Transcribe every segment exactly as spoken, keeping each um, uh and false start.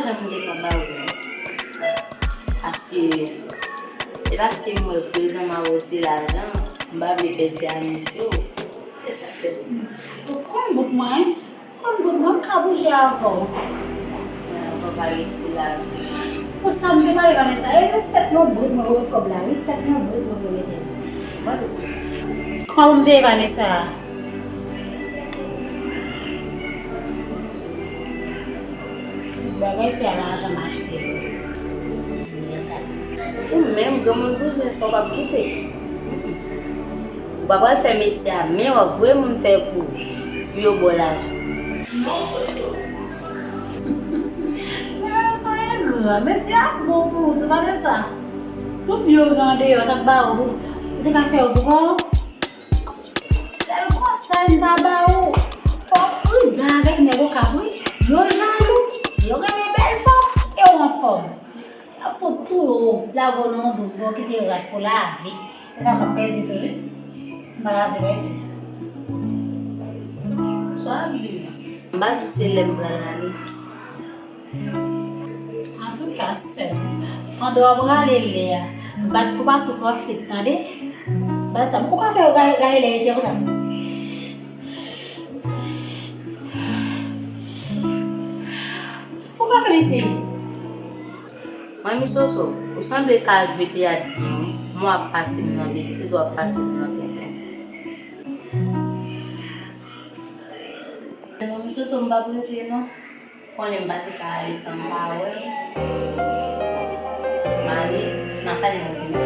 Jan m te ka ba w, paske se paske m wè prezan m avè w se lajan, m pa vle pèdi amitye w. Se sa k fè. Ou konn bout mwen, wi. Ou konn bout mwen, m ka bouje avè w. Mwen pa resi la. Pou sa m te pale Vanessa, e se tèt mwen bout mwen pou met kòb la, wi. Tèt mwen bout mwen pou mete. Mwen te konsa. Kòman m te ye Vanessa? Tout bagay se a lajan m achte yo. Ou menm, granmoun bouzen sa w p ap kite. Ou pa pral fè metye a, men w ap voye moun fè kou pou yo ba w lajan. Mwen sonje non, metye a bon pou ou tou, pa vre sa? Tout yo gen andeyò, sa k ba ou, ou te ka fè yo pou kò w. Sèl konsèy m ta ba ou, fò w pridan avèk nèg Okap wi. Yo jalou, yo renmen bèl fanm, e w anfòm. Y ap fout touye w, lage w nan yon doub, yo kite rat pou lavi. Se sa m ap pèdi tou wi. M pa ta vle pèdi. Sa w ap di m nan? M pa di w se lè m pral ale. Antouka, sè m, pandan w ap rale lè a, bat pou pa tou pran flit, tande? Bat sa. Ou ka fè rale, rale lè isi a konsa. Ou ka fè l isi. Manmi Soso, ou sanble ka jwe teyat byen, wi. Mwen w ap pase m nan betiz, w ap pase m nan tenten. Manmi Soso, m p ap rete, non. Konnen m pa te ka ale san m pa wè w. M ale, m ap ale nan vini.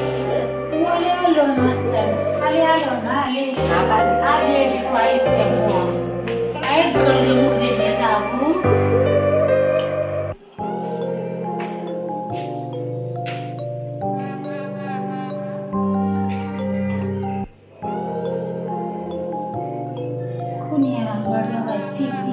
Ou ale alò non sè m. Ale alò non, ale. M ap ale. Ale, di kwa etye mwen. Ay, dwòl de moun de byen sa pou ou. Kounye a la, m pral travay piti.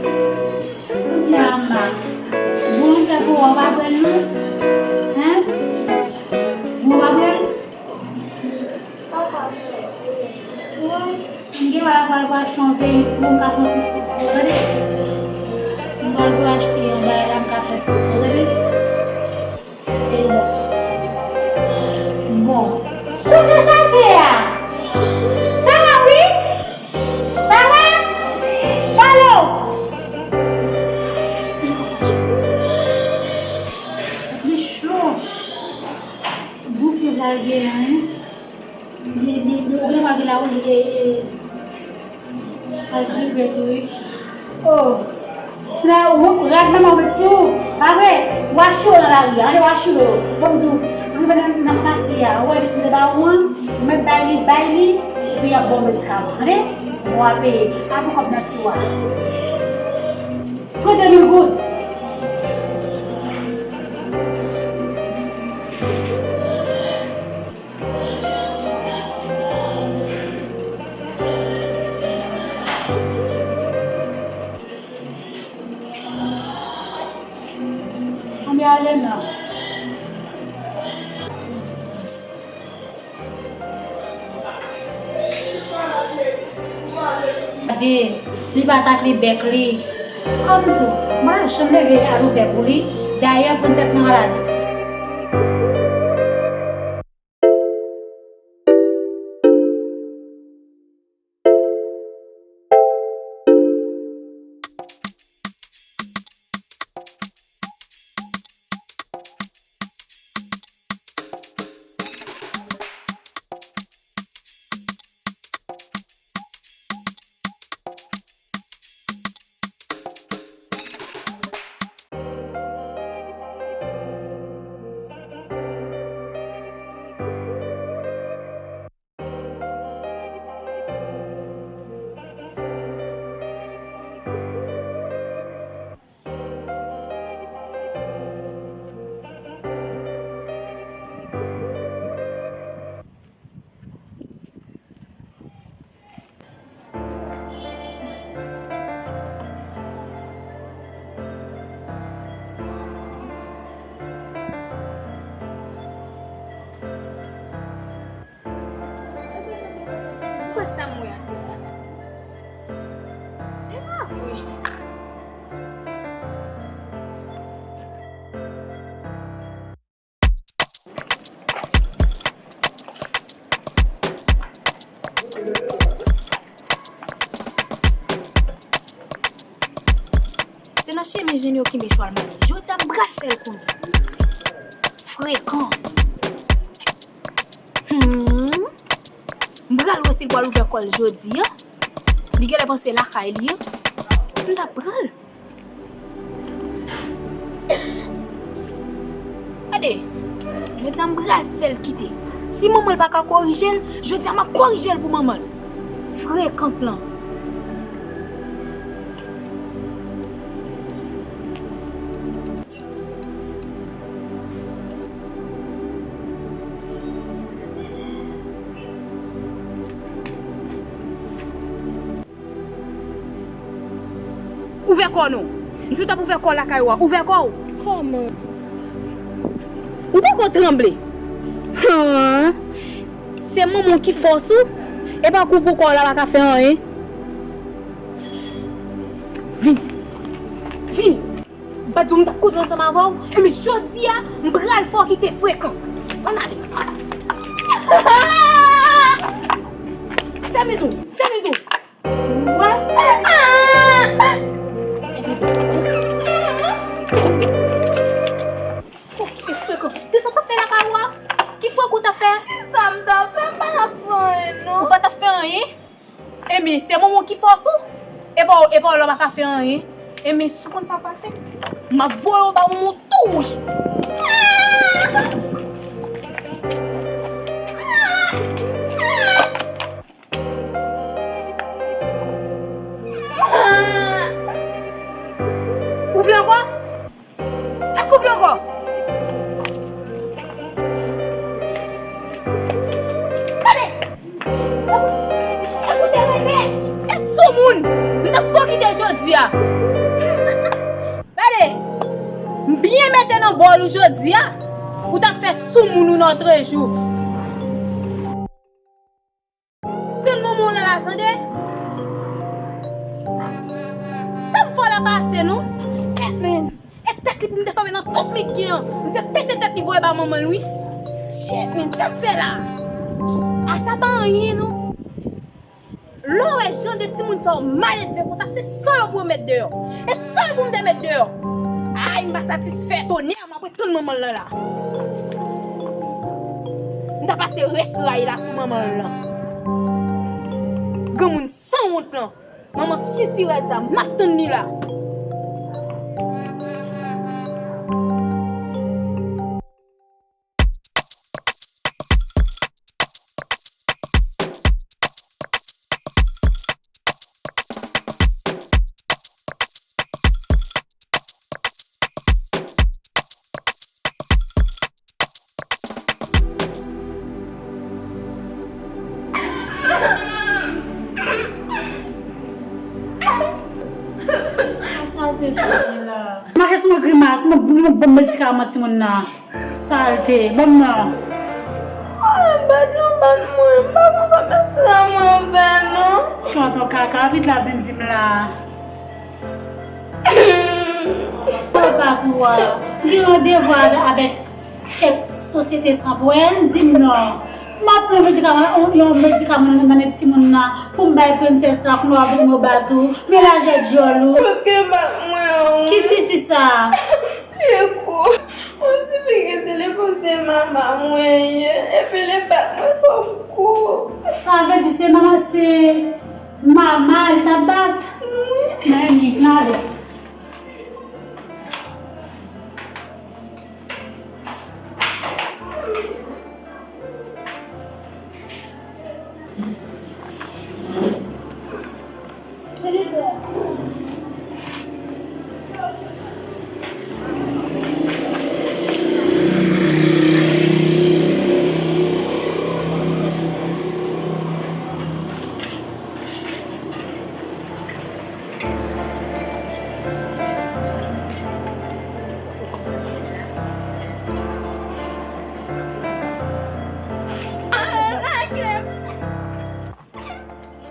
Kounye a, ma, bon, fè pou w pa pran l non. Hen? Bon, w pa pran l? Wi, m gen la pral pou achte yon veyik pou m ka fè yon ti soup pou ou, tande? M pral pou achte yon bagay la, m ka fè soup pou ou, tande? E bon. Bon. Kote sa te a? Sa la, wi? Sa la? Pale w. Li cho. Bouke lage a, wi. Li, li, li, ou gen dwa gen lawouj, e, e, al gripe tou, wi. Oh. Rad manman w met sou ou, pa vre? W a chire w nan lari a, tande, w a chire w. Bon, m di w, rive nan, nan famasi a, ou wè li se te ba ou an, ou mèt bay li, bay li, epi y ap ba w medikaman, tande? Bon, w a peye, pa pran kòb nan tiwa. Pran de mil goud. Ann ale non. Gade, li pa tak li bèk li. Kòm tou, m pa janm leve al ouvè pou li. Dayè, Prensès malad. Jenny okipe chwa l, m ale. Jodi a, m pral fè l konnen. Frekan. Hmm. M pral wè si l pral ouvè kò l jodi a. Li genlè panse lakay li an. M t ap pran l. Gade, jodi a m pral fè l kite. Si manman l pa ka korije l, jodi a m ap korije l pou manman l. Frekan lan. Ouvè kò nou. M sot ap ouvè kò lakay ou a. Ouvè kò w. Kòman? Ou poko tranble. Han. Se manman w ki fòs ou. E pa kou pou kò w la pa ka fè anyen. Vin. Vin. M pa di w m t ap kouri ansanm avè w. Epi jodi a, m pral fè w kite frekan. Ann ale. Fèmen nou. Fèmen nou. Wè? Fèmen nou. Oke, frekan. Kisa w t ap fè lakay ou a? Ki frekan w t ap fè? Kisa m t ap fè? M pa t ap fè anyen, non. Ou pa t ap fè anyen? Enben, se manman w ki fòs ou. E pa w, e pa w la w pa ka fè anyen. Enben, si w konn sa k pase, m ap voye w ba manman w tou wi. Ou vle ankò? Èske w vle ankò? Gade! Ekoute mwen byen! E soumoun! M t ap fè w kite jodi a! Gade! M byen mete nan bòl ou jodi a! Ou t ap fè soumoun ou nan trejou! Tann manman w la la, tande. Sa m fè w la pa ase, non. Kèt, men. E tèt li pou m te fèmen nan tout mi gen an. M te pete tèt li voye ba manman l, wi. Shit, men. Sa m fè la? A, sa pa anyen, non. Lè w wè jan de timoun sa yo maledve konsa, se san yo pou yo met deyò. E san yo pou m te met deyò. Ay, m pa satisfè, tonè. M ap ret tann manman l lan la. M ta pase rès ray la sou manman l lan. Granmoun sanwont lan. Manman sitirèz la, m ap tann li la. Sa te sere la. Mache sou mwen grimas, mwen, mwen bon medikaman timoun nan. Salte, ban m nan. Mwen bat nou, bat mwen. M pa konn kòman ti la mwen fè non. Tonton kaka, vit la vin di m la. Papa tou a, li randevou avè-, avèk kèk sosyete san pwen, di m non. M ap pran medikaman, yon, yon medikaman nan, nan men timoun nan, pou m bay prensès la, kounye a w ap vin di m w bat ou. Men lajè dyòl ou. Kote bat mwen, wi. Ki tifi sa? Li gwo. Yon tifi ki te le poze mama mwen ye. Epi li bat mwen fò m kou. Sa vle di se mama, se mama li t ap bat? Wi. Men li, n ale.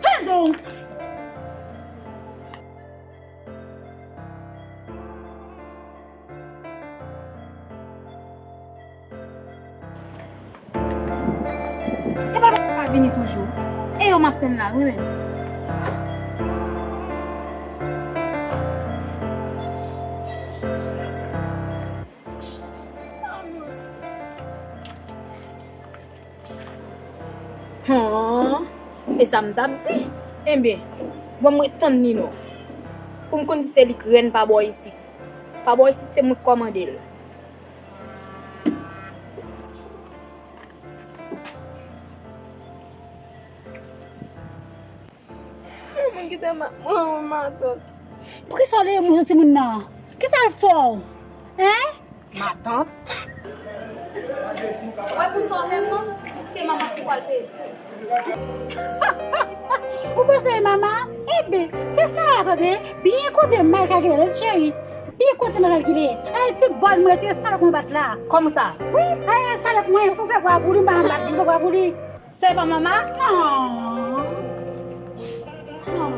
Padon! E pa mwen pa vini toujou. E yo m ap tann la, wi, men. Hon, e sa m t ap di. Enben, ban m ret tann Nino. Pou m konn si se li k rèn pa bò isit. Pa bò isit, se mwen k kòmande l. Mwen kite ma-, mwen, mwen matant. Poukisa w leye moun timoun nan? Kisa l fè w? Hein? Matant? Wè pou sa w menm nan, se manman ki pral peye. Ou panse e manman? Enben, se sa a, tande. Byen kote mal kalkile, tande, cheri. Byen kote mal kalkile. Ay, ti bòl mwen, ti estalòk mwen bat la. Kòman sa? Wi, ay, estalòk mwen, fò fè bwa pou li, m pa anba, fò fè bwa pou li. Se pa manman? Non. Non.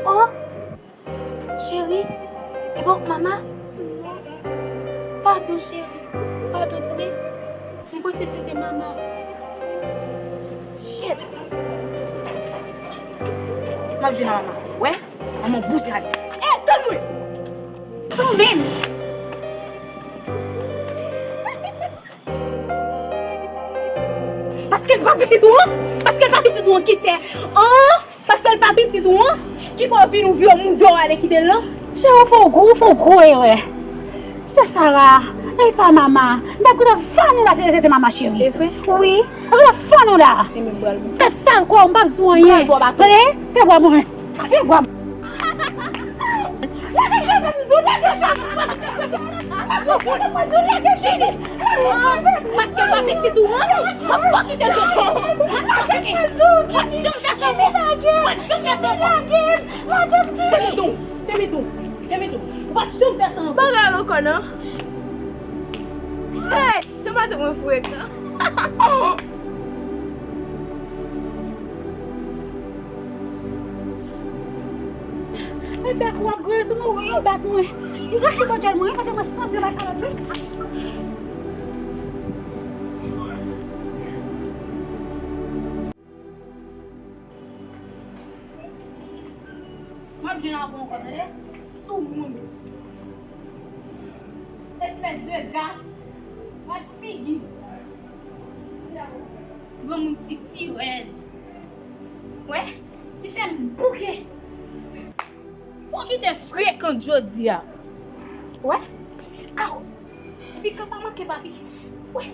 Oh, cheri, e bon, manman? Padon, cheri. Padon, tande. Mwen panse se te manman. Shit. M ap jwenn manman. Wè? Manman bouzen ale. Eh, tann mwen! Tann mwen! Paske l pa pitit ou an? Paske l pa pitit ou an ki fè an? Paske l pa pitit ou an ki fè w vin ou vye mouda w ale kite l lan? Cheri, ou fè w gwo, ou fè w gwo erè. Se Sara, e pa mama. M t ap kite fann ou la si se te mama cheri. E vre? Wi, m t ap kite fann ou la. E men bral bon. Kat sal kò, m p ap di w anyen. Bral bon, baton. Tande? Fè bwa mwen. Fè bwa mwen. Lage jambè m di w, lage jambè m. Lage jambè m, mwen di w, lage jambè m. Paske l pa pitit ou an, m ap fò kite jodi. M ap fò kite. M ap janm fè sa ankò. M ap janm fè sa ankò. Lage m, lage m, Kimi. Fèmen don, fèmen don, fèmen don. W ap janm fè sa ankò. Bagay ankò non. Hey, se maten mwen frekan. E bèk w ap griye sou mwen, wi, bat mwen. Ou rache bò djèl mwen, wi, bò djèl mwen santi bat kalòt, wi. M ap jwenn avè w ankò, tande? Soumoun. Espès de gas. Gad figi. Granmoun sitirèz. Wè, li fè m bouke. Fò w kite frekan jodi a. Wè? Aw! Pikan pa manke pa pike. Wè!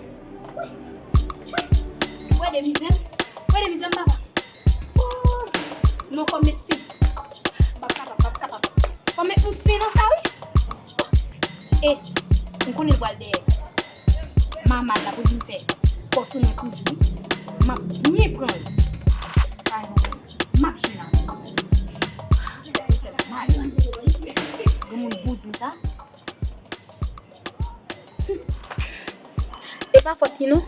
Wè! Wè! Wè de mizè m. Wè de mizè m, papa. Oh! Non, fò m met fen. M p ap kapab, m p ap kapab. Fò m met yon fen nan sa, wi. E, m konnen l pral dèyè. Mama l la pou di m fè. Fò sou mwen toujou, wi. M ap byen pran l. Ay, non. M ap jwenn avè l. Granmoun bouzen sa. E pa fòt li non.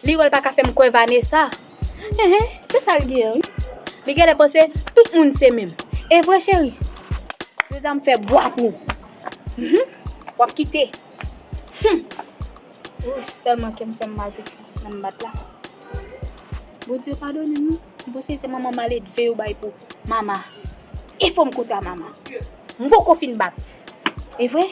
Li wè l pa ka fè m kwè Vanessa. Enhen, se sa l genyen wi. Li genlè panse tout moun se menm. E vre cheri? Deja m fè bwa pou ou. Mhm. W ap kite. Hum. Wouch, sèlman kè m fè m mal pou ti fi nan m bat la. Bondye padone m wi. M panse se manman maledve yo bay pou mama. E fò m kontre a mama. M poko fin bat. E vre?